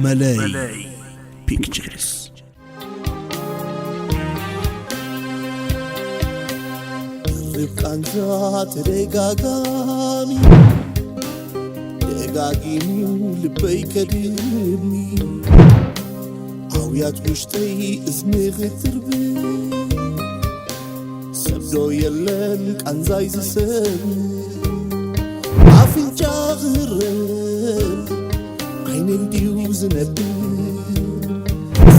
መለይ ፒክቸርስ። ርብቃንዛ ተደጋጋሚ ደጋጊሙ ልበይ ከድሚ ኣውያት ውሽጠይ እዝኒ ክትርብ ሰብዶ የለን ቃንዛይ ዝሰብ ኣፍንጫ ክህረብ ዓይነይ ድዩ ዝነብር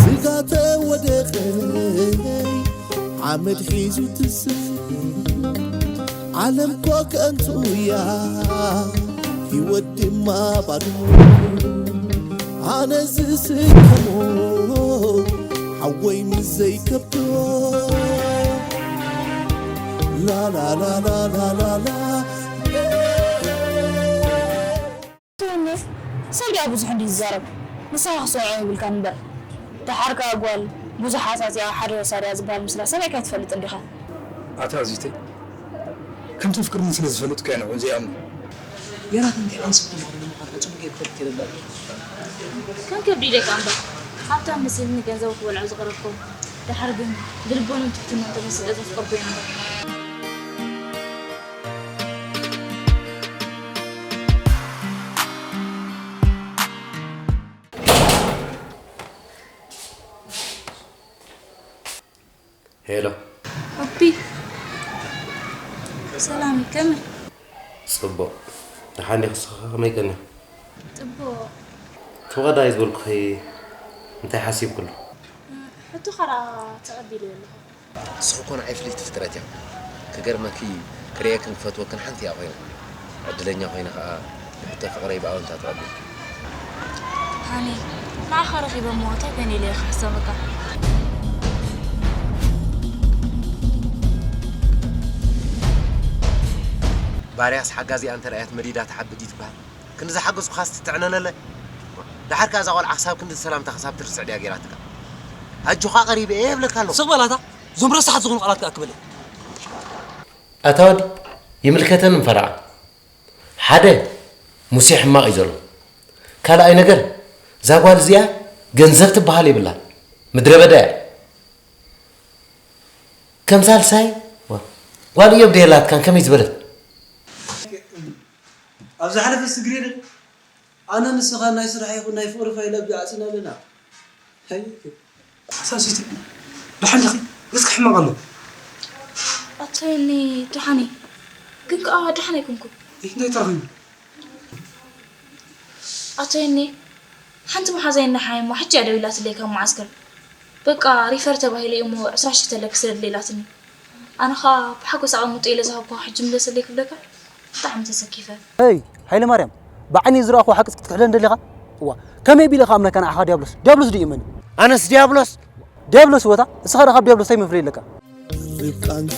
ስጋ ተወደቐይ ሓመድ ሒዙ ትስእ ዓለም ኮ ከንቱ እያ ህይወት ድማ ባዶ ኣነ ዝስከሞ ሓወይ ምስ ዘይከብዶ ላላላላላላ ትወንፍ ሰብ ድኣ ብዙሕ እንዲ ዝዛረብ ንስኻ ክሰምዖ ይብልካ እምበር ደሓር ከኣ ጓል ብዙሕ ኣጻጺኣ ሓደ ወሳድያ ዝበሃል ምስላ ሰሚዕካ ኣይትፈልጥን ዲኻ? ኣታ ኣዚተይ ከምቲ ኣፍቅርኒ ስለ ዝፈልጥኩ እየ ንዕኡ ዘይኣምኖ። ጌራትኒ እንታይ ዓይነት ሰብ ከም ዝኾነ ንምዃን ዕጹብ ጌርኪ ተረዲእኪ ኣለኺ። ከም ከብዲ ኢለካ እምበር ሃብታም መሲልኒ ገንዘቡ ክበልዖ ዝቐረብኩ ደሓር ግን ብልቦናን ትሕትናን ተመሲጠ ዘፍቀርኩ እየ ነይረ። ሄሎ። ኦፒ ሰላም ከመይ? ጽቡቕ። ደሓን ዲኺ ንስኺ ከ ከመይ ቀኒኺ? ጽቡቕ። ተወዳዳይ ዝበልኩኺ እንታይ ሓሲብክሉ? ሕቶኻ ደኣ ተቐቢለዮ ኣለኹ። ንስኺ እኮ ንዓይ ፍልይቲ ፍጥረት እያ። ክገርመኪ ክርእየክን ክፈትወክን ሓንቲ እያ ኮይነ። ዕድለኛ ኮይነ ከኣ ንሕቶ ፍቕረይ ብኣወንታ ተቐቢልኪ። ሃኒ፣ ንዓኻ ረኺበ እሞ እንታይ ኮን ኢለ እየ ክሕሰበካ? ባርያስ ሓጋዚኣ እንተ ረኣየት መዲዳ ትሓቢ ድዩ ትበሃል? ክንዲ ዝሓገዝኩኻስ ትጥዕነለለ? ደሓር ከኣ እዛ ቆልዓ ክሳብ ክንድዚ ሰላምታ ክሳብ ትርስዕ ድያ ገይራትካ? ኣጆኻ ቀሪበ እየ እብለካ ኣለኹ። ስቕ በል ኣታ፣ እዞም ረሳሓት ዝኾኑ ቃላት ከኣ ክበለይ። ኣታ ወዲ ይምልከተኒ ምፈረቓ። ሓደ ሙሴ ሕማቕ እዩ ዘሎ። ካልኣይ ነገር እዛ ጓል እዚኣ ገንዘብ ትበሃል የብላን። ምድረ በዳ እያ። ከም ሳልሳይ ጓል እዮብ ዶ የላትካን ከመይ ዝበለት? ኣብ ዝሓለፈ ስግሬደ ኣነ ንስኻ ናይ ስራሕ ይኹን ናይ ፍቕሪ ፋይል ኣብዚ ዓጺና ኣለና። ሃይ ሓሳሲቲ ደሓን ዲኺ? ገጽኪ ሕማቕ ኣሎ። ኣታ ዮኒ ደሓን እየ፣ ግን ከኣ ደሓን ኣይኮንኩን። እይ እንታይ ተረኺቡ? ኣታ ዮኒ ሓንቲ መሓዛይ እናሓየሞ ሕጂ እያ ደዊላትለይ ካብ መዓስከር። በቃ ሪፈር ተባሂለ እየ እሞ ዕስራ ሽሕ ተለኪ ስደድለይ ኢላትኒ። ኣነ ኸኣ ብሓጎስ ኣቐምጦ ኢለ ዝሃብኩኻ ሕጂ ምለሰለይ ክብለካ ብጣዕሚ ተሰኪፈ። ሄይ ሃይለማርያም፣ ብዓይነይ ዝረኣኹዎ ሓቂ ክትክሕደኒ ደሊኻ? እዋ፣ ከመይ ኣቢለ ክኣምነካ ንዓኻ ድያብሎስ? ድያብሎስ ድዩ ይእመን? ኣነስ ድያብሎስ? ድያብሎስ እወ እታ፣ ንስኻ ደኣ ካብ ድያብሎስ እንታይ መፍለዪ ኣለካ? ቃንዛ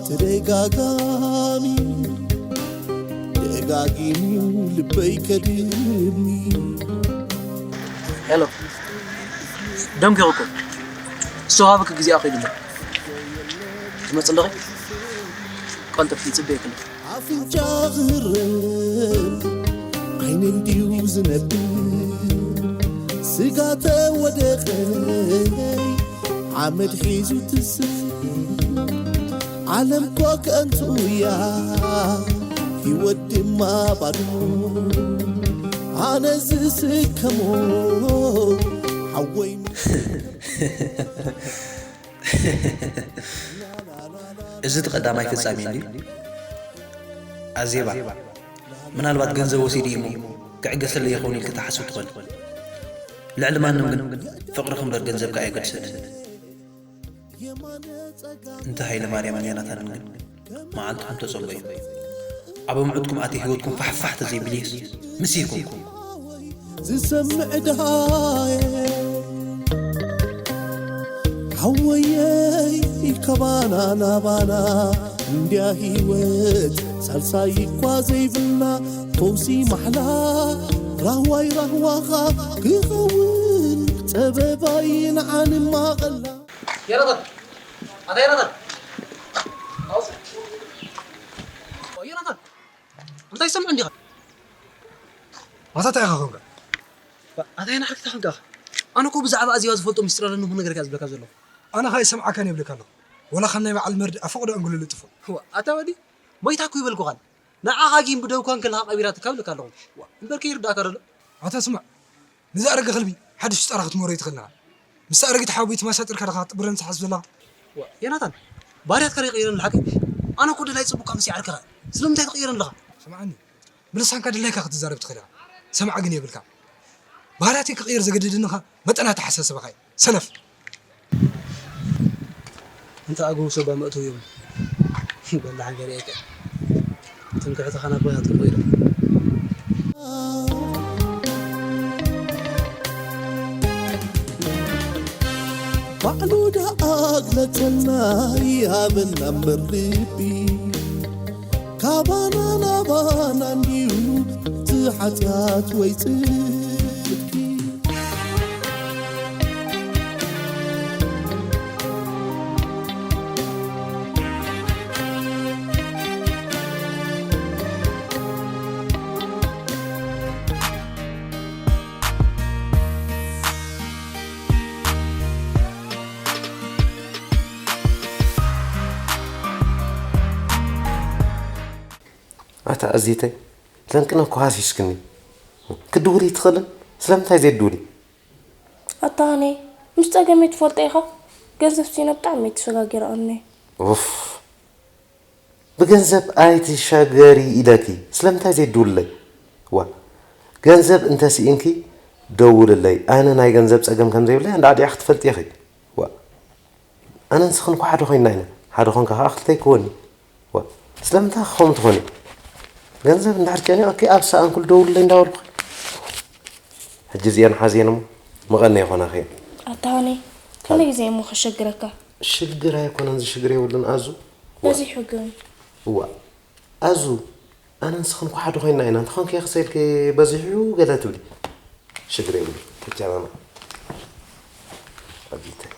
ተደጋጋሚ ደጋጊሙ ልበይ ከድሚ ሄሎ ደንጊኹ እኮ ዝተዋሃበኪ ግዜ ኣኺሉ ኣሎ ትመጽእ ኣለኺ ቀልጥፊ ይጽበየኪ ኣለኹ ኣፍንጫ ክህረም ዓይነይ ድዩ ዝነብር ስጋ ተወደቐይ ሓመድ ሒዙ ትስእ ዓለም ኮ ከንቱ እያ ህይወት ድማ ባዶ ኣነ ዝስከሞ ሓወይ እዚ እቲ ቀዳማይ ፍጻሜ እንድዩ። ኣዜባ፣ ምናልባት ገንዘብ ወሲዱ እዩ እሞ ክዕገሰለይ ይኸውን ኢልኪ ትሓስቢ ትኾኒ። ልዕሊ ማንም ግን ፍቕርኺ እምበር ገንዘብኪ ኣየገድሰንን። እንተ ሃይለማርያምን ዮናታንን ግን መዓልትኹም ተጸበዩ። ኣብ ኣምዑትኩም ኣትየ ህይወትኩም ፋሕፋሕ ተዘይብልየስ ምስ ይኩንኩም። ዝሰምዕ ድሃየ ሓወየይ ካባና ናባና እንድያ ህይወት ሳልሳይ እኳ ዘይብልና ፈውሲ ማሕላ ራህዋይ ራህዋኻ ክኸውን ጸበባይ ንዓንማቐላ። የረኸት ኣታ የረኸት የረኸት እንታይ ሰምዑ እንዲኻ? ማሳታ ኢኻ ኾንካ። ኣታ የና ሓርክታ ኾንካ? ኣነ እኮ ብዛዕባ ኣዚባ ዝፈልጦ ሚስጥር ኣለኒ ክነግረካ ዝብለካ ዘለኹ። ኣነ ኸኣ ይሰምዓካን የብለካ ኣለኹ። ወላ ከም ናይ በዓል መርድ ኣፈቕዶ ኣንግሉሉ ጥፎ። ኣታ ወዲ ሞይታ እኮ ይበልኩኻን። ንዓኻ ግን ብደውኳን ከለኻ ቀቢራትካ እብለካ ኣለኹ። እምበር ከይርዳእካ ደሎ። ኣታ ስማዕ፣ ንዛ ኣረገ ከልቢ ሓድሽ ጭጣራ ክትመሮ ኣይትኽእልን ኢኻ። ምስታ ኣረጊት ሓወቦይ ትማሳጢርካ ዲኻ ክትጥብረኒ ትሓስብ ዘለኻ? ዋ፣ ዮናታን፣ ባህርያትካ ዶ ይቕየረኒ ብሓቂ? ኣነ እኮ ደላይ ጽቡቕካ መሲለ ዓርከኻ። ስለምንታይ ትቕየረኒ ኣለኻ? ስምዓኒ፣ ብልሳንካ ድላይካ ክትዛረብ ትኽእል ኢኻ። ሰማዒ ግን የብልካን። ባህርያተይ ክቕይር ዘገደደኒ ኸኣ መጠን ኣተሓሳስባኻ እዩ። ሰነፍ። እንተ ኣገው ሰባ መእተው እዮም። በላሕ ገሪአካ። ትምክሕትኻ ናብ ባያት ክቕይሮ። ባዕሉ ደኣ ግለጸልና ይሃበና እምበር ልቢ ካባና ናባና እንድዩ እቲ ሓጢኣት ወይ ጽድቂ። ኣታ ኣዚተይ ለንቅነ እኮ ሃሲስክኒ። ክድውል ይትኽእልን ስለምንታይ ዘይድውሊ? ኣታ ሃኒ ምስ ጸገመይ ትፈልጦ ኢኻ። ገንዘብ ሲነ ብጣዕሚ እየ ተሸጋጊረ ኣነ። ኡፍ ብገንዘብ ኣይትሸገሪ ኢለኪ ስለምንታይ ዘይድውልለይ? ዋ ገንዘብ እንተስኢንኪ ደውልለይ ኣነ ናይ ገንዘብ ጸገም ከምዘይብለይ ኣንዳዕዲዕኺ ትፈልጢ ኢኺ። ዋ ኣነ ንስኽን እኮ ሓደ ኮይንና ኢና። ሓደ ኮንካ ከዓ ክልተ ኣይክወን እዩ። ዋ ስለምንታይ ከምኡ ትኾኒ? ገንዘብ እንድሕር ጨኒቕኪ ኣብ ሰኣንኩ ደውልለይ እንዳበልኩ። ሕጂ እዚአን ሓዝየን እሞ መቐነ ይኾናኺ እየን። ኣታ ሃኒ ካልእ ግዜ እሞ ከሸግረካ። ሽግር ኣይኮነን እዚ ሽግር የብሉን ኣዙ። በዚሑ ግን። እዋ ኣዙ ኣነ ንስኽን እኮ ሓደ ኮይንና ኢና እንተኾንኪ ክሰ ኢልኪ በዚሑ ገለ ትብሊ። ሽግር የብሉን ትጃባና። ኣቢተይ።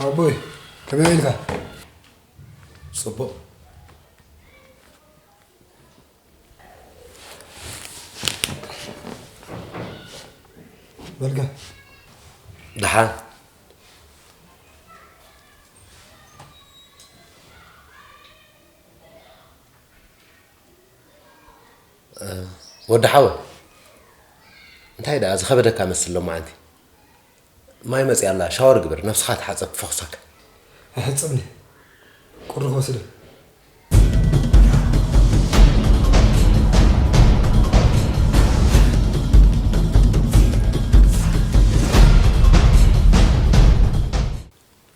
ኣቦይ ከመይ ኢልካ? ጽቡቕ። በልካ። ደሓን። ወዲ ሓወ እንታይ ደኣ ዝኸበደካ መስል ሎማዓንቲ? ማይ መጽያ ኣላ ሻወር ግበር ነብስኻ ተሓጸብ ክፈኹሰካ። ኣይሕጸብኒ ቁሪ ክወስድ እየ።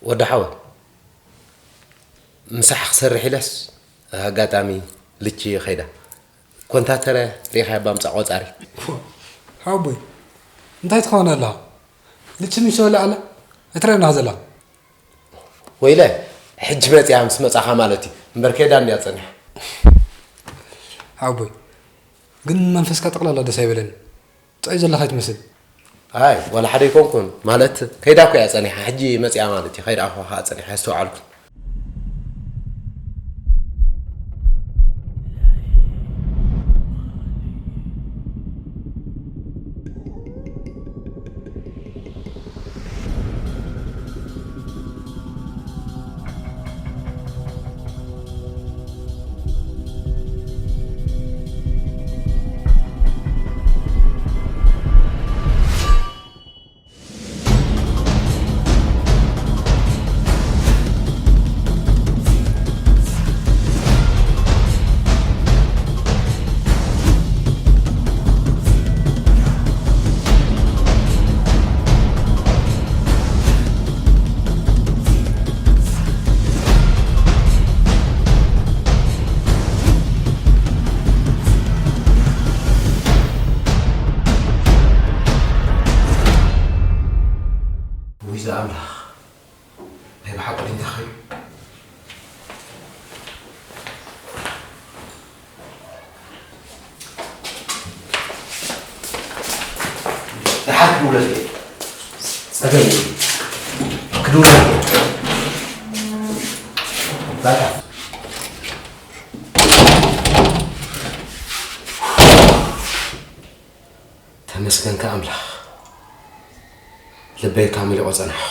ወዲ ሓወ ምሳሕ ክሰርሕ ኢለስ ኣጋጣሚ ልቺ ኸይዳ ኮንታተረ ሪኢኻያ ባምጻ ቆጻሪ። ሓወቦይ እንታይ ትኸውን ኣለኻ? ልቺ ምሽ ወላ ኣላ እትረና ዘላ። ወይለ ሕጂ መጽያ ምስ መጻኻ ማለት እዩ እምበር ከይዳ እንድያ ጸኒሓ። ሓወቦይ ግን መንፈስካ ጠቕላላ ደስ ኣይበለኒ። ጥዑይ ዘለኻ ኣይትመስል። ኣይ፣ ዋላ ሓደ ኣይኮንኩን። ማለት፣ ከይዳ እኮ እያ ጸኒሓ። ሕጂ መጺኣ ማለት እዩ። ከይዳ እኮ ከኣ ጸኒሓ፣ ኣይስተውዓልኩን። ውይ ዝኣምላኽ፣ ናይ ብሓቂ ድዩ እንታይ ኸይኑ? ደሓን ክድውለልኪ እየ። ጸገም የብሉን። ክድውለልኪ እየ። ባታ። ተመስገንካ ኣምላኽ። ልበይ እካ መሊቑ ጸናሕኹ።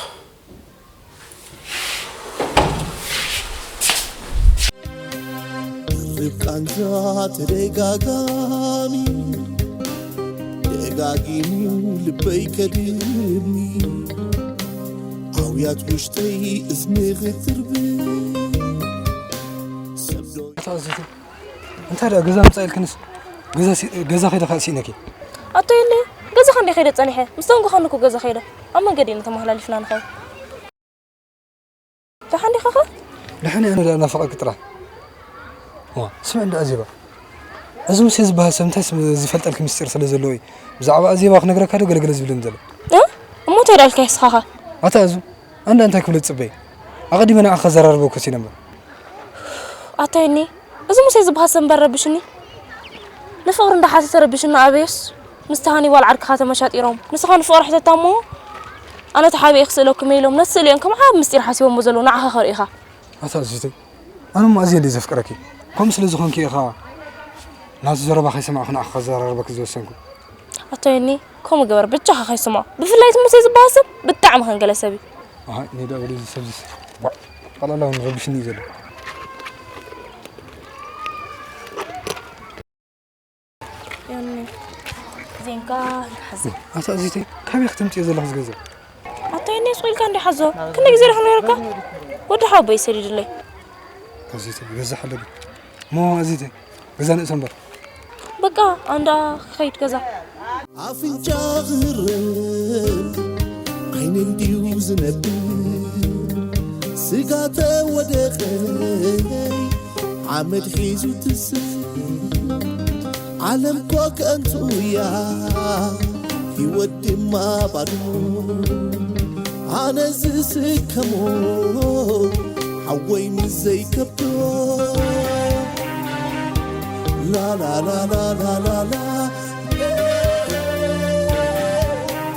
ርብቃንዛ ተደጋጋሚ ደጋጊሙ ልበይ ከድሚ ኣውያት ውሽጠይ እዝኒ ክትርብ ሰብ ዶ ኣታ ኣዚዙ፣ እንታይ ደኣ ገዛ ምጻእ ኢልክንስ ገዛ ሲ-፣ ገዛ ከይደ ከኣ ስኢነኪ? ኣቶ የለ፣ ገዛኻ እንደ ከይደ ጸኒሐ፣ ምስ ተንጎኻኒ እኮ ገዛ ከይደ፣ ኣብ መንገዲ ኢና ተመሃላሊፍና ንኸይድ። ደሓን ዲኻ ኸ? ደሓን እየ፣ ኣነ ደኣ ናፈቐኪ ጥራሕ። ዋ፣ ስምዒ እንዳ ኣዜባ፣ እዚ ሙሴ ዝበሃል ሰብ እንታይ ስም ዝፈልጠልኪ ምስጢር ስለ ዘለዎ እዩ ብዛዕባ ኣዜባ ክነግረካ ዶ ገለገለ ዝብለኒ ዘሎ? እ? እሞ እንታይ ደኣ ኢልካ ንስኻ ኸ? ኣታ ኣዙ፣ ኣንዳ እንታይ ክብለ ትጽበይ? ኣቐዲመ ንዓኺ ከዘራርበኪ ወሲነ እምበር። ኣታ የኒ፣ እዚ ሙሴ ዝበሃል ሰብ እምበር ረቢሹኒ። ንፍቕሪ እንዳሓተተ ረቢሹኒ ኣበዮስ፣ ምስቲ ሃኒ ጓል ዓርክኻ ተመሻጢሮም። ንስኻ ንፍቕሪ ሕተታ እሞ፣ ኣነ ተሓቢኤ ክስእለኩም እየ ኢሎም፣ ነቲ ስእሊ እዮም ከም ዓቢ ምስጢር ሓሲቦሞ ዘለዉ፣ ንዓኻ ከርእዩኻ። ኣታ ኣዚዘይ፣ ኣነ እሞ ኣዝየ እንድየ ዘፍቅረኪ። ከምኡ ስለ ዝኾንኪ ኢኻ ናቱ ዘረባ ከይሰማዕኩ ንዓኻ ከዘራርበኪ ዝወሰንኩ። ኣታ የኒ፣ ከምኡ ግበር፣ ብጃኻ ከይስምዖ። ብፍላይ እቲ ሙሴ ዝበሃል ሰብ ብጣዕሚ ከንገለ ሰብ እዩ። ኣሃ፣ እኔ ደኣ በሉ፣ እዚ ሰብዚስ፣ ዋዕ፣ ጠቕላላ እውን ረቢሽኒ እዩ ዘሎ። ዮኒ፣ ዜንካ ይትሓዝ። ኣታ እዚተይ፣ ካበይ ክትምፅዮ ዘለኹ ዝገንዘብ? ኣታ ዮኒ፣ ስቕ ኢልካ እንዲ ሓዞ። ክንደይ ግዜ ዶ ክነግረካ? ወዲ ሓወቦይ ሰዲዱለይ። ኣዚተይ፣ ይበዝሕ ኣሎ ግን። እሞ ኣዚተይ፣ ገዛ ንእሰ እምበር። በቃ፣ ኣንዳ ክኸይድ ገዛ። ኣፍንጫ ክህረም ዓይነይ ድዩ ዝነብር? ስጋ ተወደቐይ ሓመድ ሒዙ ትስእ። ዓለም እኮ ከንቱ እያ፣ ህይወት ድማ ባዶ። ኣነ ዝስከሞ ሓወይ ምስ ዘይከብዶ። ላላላላላላላ።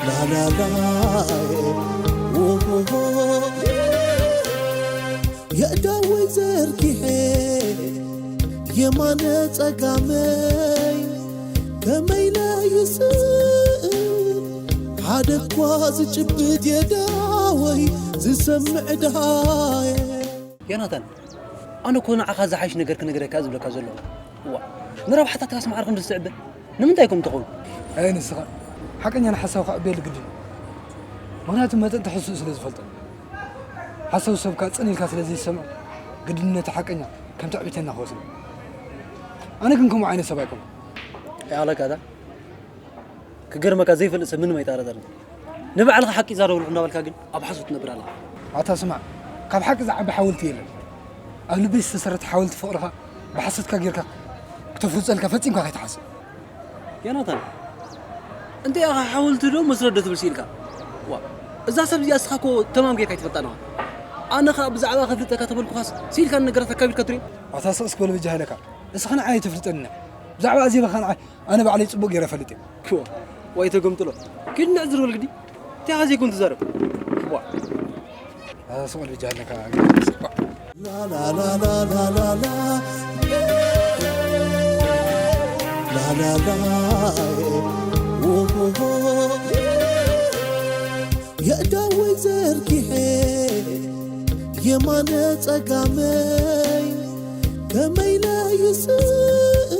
ላላላ። ኦሆሆ። የእዳወይ ዘርጊሐ የማነ ጸጋመይ ከመይ ኢለ ይስእል? ሓደ እኳ ዝጭብጥ የእዳወይ ዝሰምዕ ድሃየ። ዮናታን፣ ኣነ እኮ ንዓኻ ዝሓይሽ ነገር ክነግረካ ዝብለካ ዘለኹ። እዋ፣ ንረብሓታትካስ ማዕረ ክንዲ ዝስዕበ ንምንታይ ከምኡ ትኸውን? ኣይ ንስኻ፣ ሓቀኛ ንሓሳብካ ኣበየሉ ግድን። ምኽንያቱ መጠን ትሕዝትኡ ስለ ዝፈልጦ። ሓሳብ ሰብካ ጽን ኢልካ ስለ ዘይሰምዖ፣ ግድን ነቲ ሓቀኛ ከም ትዕቢተኛ ክወስዶ። ኣነ ግን ከምኡ ዓይነት ሰብ ኣይኮንኩን። ያለካታ ክገርመካ ዘይፈልጥ ሰብ ምንም ኣይጠራጠርን። ንባዕልኻ ሓቂ ይዛረቡ ኣለኹ እናበልካ ግን ኣብ ሓሶት ትነብር ኣለኻ። ኣታ ስማዕ፣ ካብ ሓቂ ዝዓቢ ሓወልቲ የለን። ኣብ ልበይ ዝተሰረተ ሓወልቲ ፍቕርኻ ብሓሶትካ ጌርካ ክተፍርጸልካ ፈጺምካ ከይትሓስብ። ዮናታን፣ እንታይ ኢኻ ሓወልቲ ዶ መስረት ዶ ትብል ስኢልካ? ዋ፣ እዛ ሰብ እዚኣ እስኻ እኮ ተማም ጌርካ ኣይትፈልጣን ኢኻ። ኣነ ኸኣ ብዛዕባ ከፍልጠካ ተበልኩኻስ ስኢልካ ነገራት ኣካቢድካ ትሪኦ? ኣታ ስቕ እስኪ በል በጃኻ ኢለካ። እስኻ ንዓይ ኣይተፍልጠንን ኢኻ። ብዛዕባ ኣዜባ ኸኣ ንዓይ ኣነ ባዕለይ ጽቡቕ ጌረ እፈልጥ እየ። ክዋ፣ ዋይ ተገምጥሎ። ኪድ ንዕዝር በል ግዲ። እንታይ ኻ ዘይኮን ትዛረብ? ዋ። ኣስመል ብጃ ኣለካ። የእዳወይ ዘርጊሐ የማነ ጸጋመይ ከመይ ኢለ ይስእል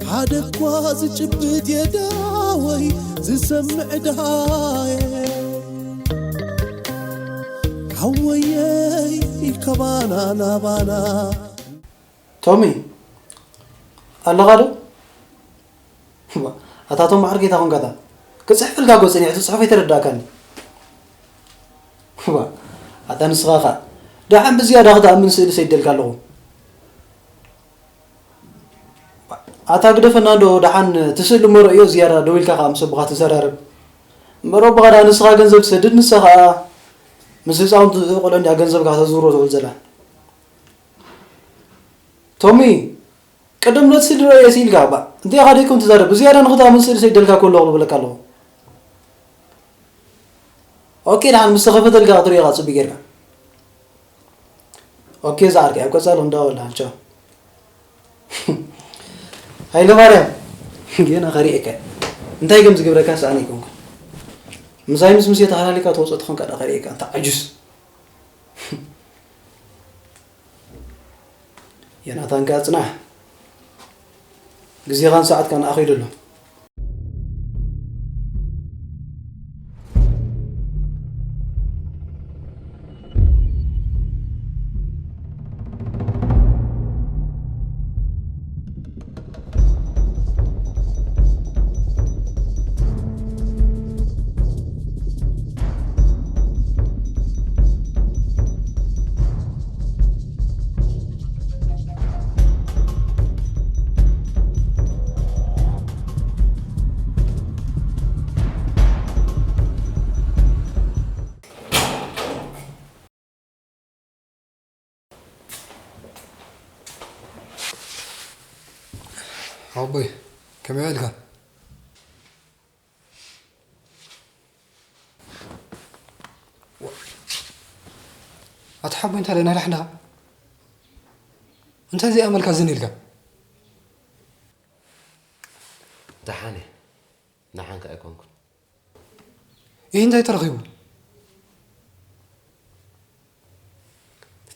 ሓደ እኳ ዝጭብጥ የዳወይ ዝሰምዕ ድሃየ ሓወየይ ከባና ናባና ቶሚ ኣለኻ ዶ? እባ፣ ኣታ ቶም ማዕር ጌታ ኾንካታ ክጽሕፈልካ እኮ ጸኒሐ እቲ ጽሑፍ ኣይተረዳእካኒ። እባ፣ ኣታ ንስኻ ኸኣ ደሓን ብዝያዳ ክትኣምን ስእሊ ሰዲደልካ ኣለኹ። ኣታ ግደፈና እንዶ ደሓን እቲ ስእሊ እሞ ረእዮ ዝያዳ ደው ኢልካ ኸኣ ምስ ኣቦኻ ተዘራረብ። እምበር ኣቦኻ ደኣ ንስኻ ገንዘብ ትሰድድ ንሳ ኸኣ ምስ ህጻውንቲ ቆልዑ እንድያ ገንዘብካ ከተዝውሮ ትውዕል ዘላ። ቶሚ ቅድም ነቲ ስእሊ ረእየ ስኢልካ እባ እንታይ ኢኻ ደይኮን ትዛረብ ብዝያዳ ንኽትኣምን ስእሊ ሰዲደልካ እኮ ኣለኹ ልብለካ ኣለኹ። ኦኬ ደሓን ምስ ተኸፈተልካ ክትሪኦ ኢኻ ጽቡቕ ጌርካ። ኦኬ ዝዓርከይ ኣብ ቀጻሊ ክንዳወል ደሓን ቻው። ሃይለማርያም ጌና ከሪኤካ እንታይ ከም ዝገብረካስ ኣነ ኣይኮንኩን። ምሳይ ምስ ሙሴ ተሃላሊካ ተወጽኦ ተኾንካ ደኣ ከሪኤካ ኣንታ ዓጁስ። ዮናታን ከኣ ጽናሕ፣ ግዜኻን ሰዓትካን ኣኺሉ ኣሎ። ሓወቦይ ከመይ ውዒልካ? ኣታ ሓቦይ እንታይ ደኣ ናዳሕንኻ እንታይ ዘይኣመልካ ዝን ኢልካ? ደሓን እየ። ደሓን ከኣ ኣይኮንኩን። ኢሂ እንታይ ተረኺቡ?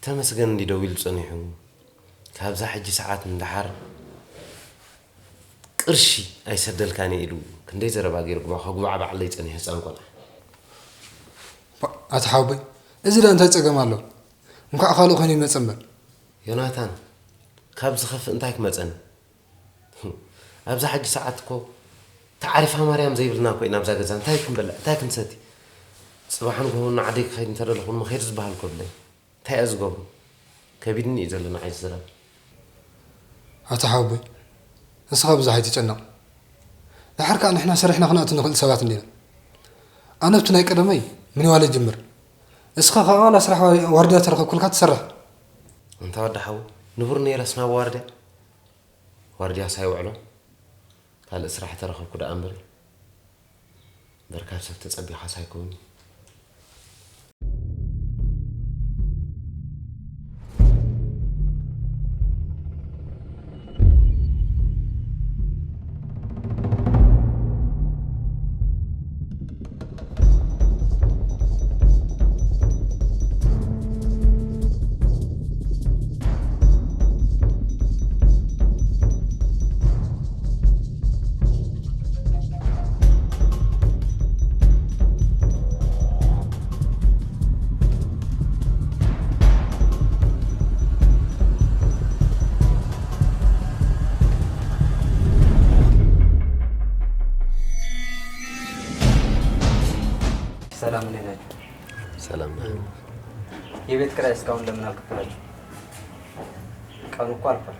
ተመስገን እንድዩ ደዊሉ ጸኒሑ። ካብዛ ሕጂ ሰዓት ንደሓር ቅርሺ ኣይሰደልካን እየ ኢሉ ክንደይ ዘረባ ገይሩ ግባ ከጉባዕ ባዕለይ ጸኒሑ ህጻን ቆልዓ። ኣታ ሓወቦይ እዚ ደኣ እንታይ ጸገም ኣለዎ? እንኳዕ ካልእ ኮይኑ ይመጸ እምበር። ዮናታን ካብ ዝኸፍእ እንታይ ክመጸኒ? ኣብዛ ሕጂ ሰዓት እኮ ተዓሪፋ ማርያም ዘይብልና እኮ ኢና ኣብዛ ገዛ እንታይ ክንበልዕ እንታይ ክንሰቲ ጽባሕ ንግሆ እውን ንዓደይ ክኸይድ እንተደለኹ እውን መኸይድ ዝበሃል እኮ የብለይን እንታይ እየ ዝገብሮ ከቢድኒ እዩ ዘሎ ንዓይ ዝዝረብ ኣታ ሓወቦይ ንስኻ ብዙሕ ኣይትጨነቕ ደሓር ከኣ ንሕና ሰሪሕና ክንኣቱ ንኽእል ሰባት እንዲና ኣነ ኣብቲ ናይ ቀደመይ ምንዋለ ይጅምር እስኻ ከኣ ዋላ ስራሕ ዋርድያ ተረኸብኩልካ ትሰርሕ ኣንታ ወዲ ሓወይ ንቡር ነይረስ ናብ ዋርድያ ዋርድያስ ኣይውዕሎን ካልእ ስራሕ ተረኸብኩ ደኣ እምበር እምበር ካብ ሰብ ተጸቢኻስ ኣይከውንን። ሰላም እንዴት ናችሁ? ሰላም የቤት ክራይ እስካሁን ለምን አልከፈላችሁ? ቀኑ እኮ አልፏል።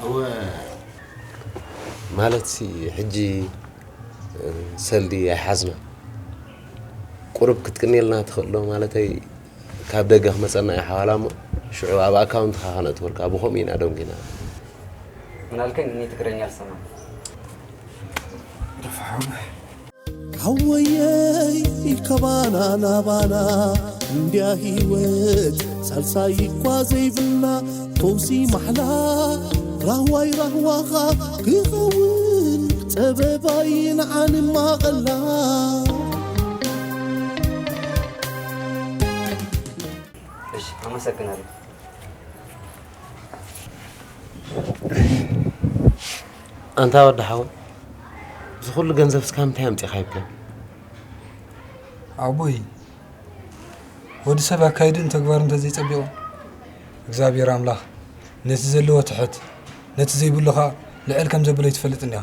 እወ ማለት ሲ ሕጂ ሰልዲ ኣይሓዝና ቁሩብ ክትቅንየልና ትኽእል ዶ ማለተይ ካብ ደገ ክመፀና እዩ ሓዋላ እሞ ሽዑ ኣብ ኣካውንትኻ ከነእትወልካ ብኸምኡ ኢና ደንጉና ምናልከኝ እኔ ትግረኛ አልሰማም። አወየይ ከባና ናባና እንዲያ ህይወት ሳልሳይ እኳ ዘይብልና ፈውሲ ማሕላ ራህዋይ ራህዋኻ ክኸውን ጠበባይ ንዓንማ ቐላ። እሺ፣ አመሰግናለሁ። ኣንታ ወዲ ሓወይ፣ እዚ ኩሉ ገንዘብ እስካ ምንታይ ኣምጺኻ ይብለኒ? ኣቦይ፣ ወዲ ሰብ ኣካይድኡ ንተግባሩ እንተዘይጸቢቑ፣ እግዚኣብሔር ኣምላኽ ነቲ ዘለዎ ትሕት፣ ነቲ ዘይብሉ ኸኣ ልዕል ከም ዘብሎ ኣይትፈልጥን ዲኻ?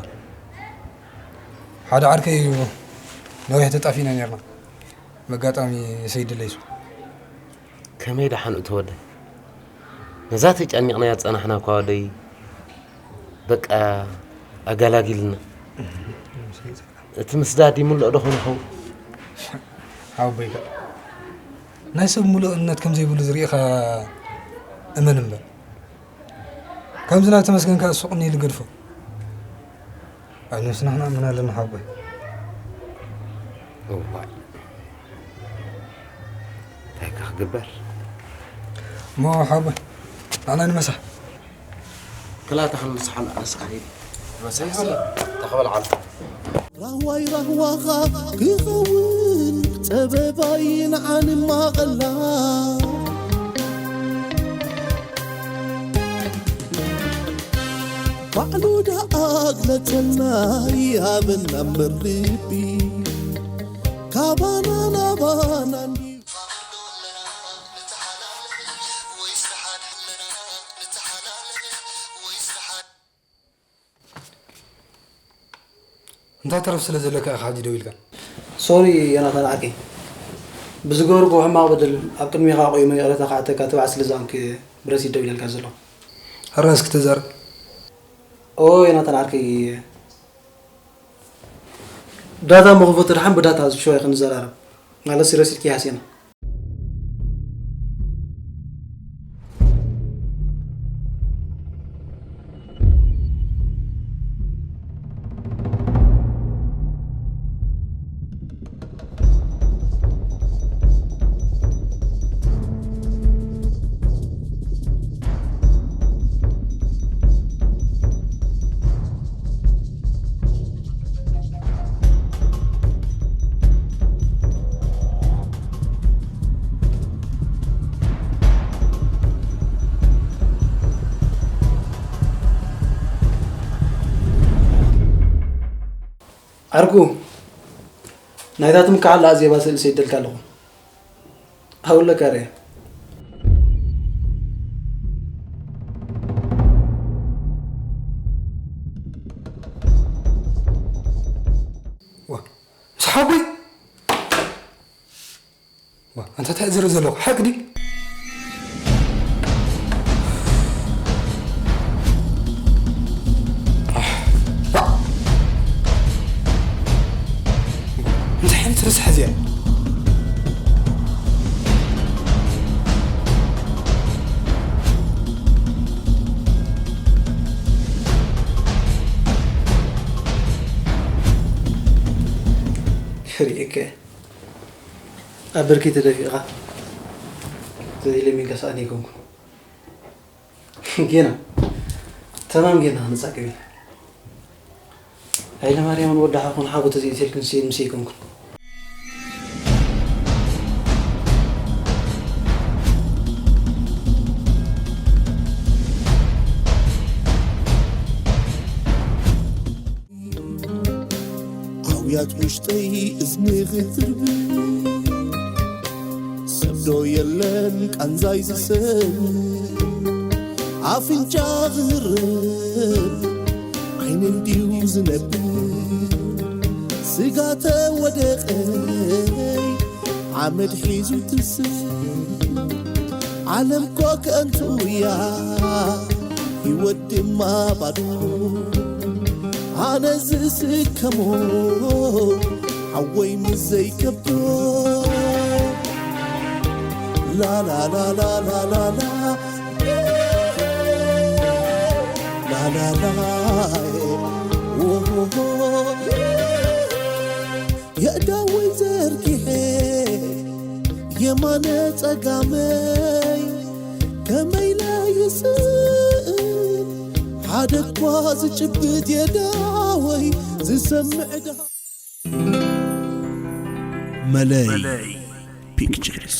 ሓደ ዓርከይ እዩ፣ ነዊሕ ተጣፊእና ኔርና። መጋጣሚ ሰይድ ለይሱ። ከመይ ደሓን እቶ ወደይ? ነዛ ተጨኒቕናያ ዝጸናሕና እኳ ወደይ በቃ ኣጋላጊልና። እቲ ምስዳድ ይምልኦ ዶ ኾን ይኸውን? ሓወቦይካ ናይ ሰብ ምሉእ እምነት ከም ዘይብሉ ዝርኢኻ እመን እምበር። ከምዚ ናብ ተመስገን ከኣ ሱቕ ኢሉ ገድፎ። ኣብ ነብስና ክንኣምን ኣለና ሓወቦይ። እዋይ እንታይ ከ ክግበር? እሞ ሓወቦይ ንዓና ንመሳሕ። ክላተ ክንምስሓሉ ኣነስ ክኸይድ። መሳሕ ተኸበል ዓሉ። ራህዋይ ራህዋኻ ክኸውን ጸበባይ ንዓንማ ቐላ። ባዕሉ ደኣ ግለጸልና ይሃበና እምበር ልቢ ካባና ናባና እንድዩ። እንታይ ተረፍ ስለ ዘለካ ኢኻ ሕጂ ደው ኢልካ? ሶሪ ዮናታን ዓርከይ፣ ብዝገበርኩዎ ሕማቕ በደል ኣብ ቅድሜኻ ቆይመ ይቕረታ ክሓተካ ትብዓት ስለ ዝኣምኩ እየ ብረሲድ ደው ኢለልካ ዘለኹ። ሕራይ እስኪ ተዛረብ። ኦ ዮናታን ዓርከይ፣ ዳታ እሞ ክፈቶ ደሓን ብዳታ ሽወይ ክንዘራረብ። ማለትሲ ረሲድ ከይሃስየና። ዓርኩ፣ ናይታ ትምክሓላ ኣዜባ ስእሊ ሰዲደልካ ኣለኹ። ሃውለካ ርኣ። ዋ፣ ምስ ሓጎይ ዋ፣ ኣንታ እንታይ ዝርኢ ዘለኹ ሓቂ ድዩ? እንታይ ዓይነት ረሳሕ እዚኣ? ክርእየካ እየ። ኣብ ብርኪ ተደፊእኻ ተዘይለሚንካ ሰኣን ኣይኮንኩን። ጌና፣ ተማም ጌና ክንጻገብ ኢና። ሃይለማርያምን ወዲ ሓኹን ሓቦ ተዘይእትየልክን ስኢን ምስ ኣይኮንኩን። ኣውያት ውሽጠይ እዝኒ ክትርብ ሰብ ዶ የለን ቃንዛይ ዝሰም ኣፍንጫ ክህርብ ዓይኒ እንድዩ ዝነብ ስጋ ተወደቐይ ሓመድ ሒዙ ትስእ ዓለም ኮ ከንቱ እያ ህይወት ድማ ባዶ ኣነ ዝስከሞ ሓወይ ምስ ዘይከብዶ ላላላላላላላ ኣላላይ የእዳወይ ዘርጊሐ የማነ ጸጋመይ ከመይ ለይስእ ሓደ እኳ ዝጭብጥ የዳወይ ዝሰምዕ ዳ መለይ ፒክቸርስ።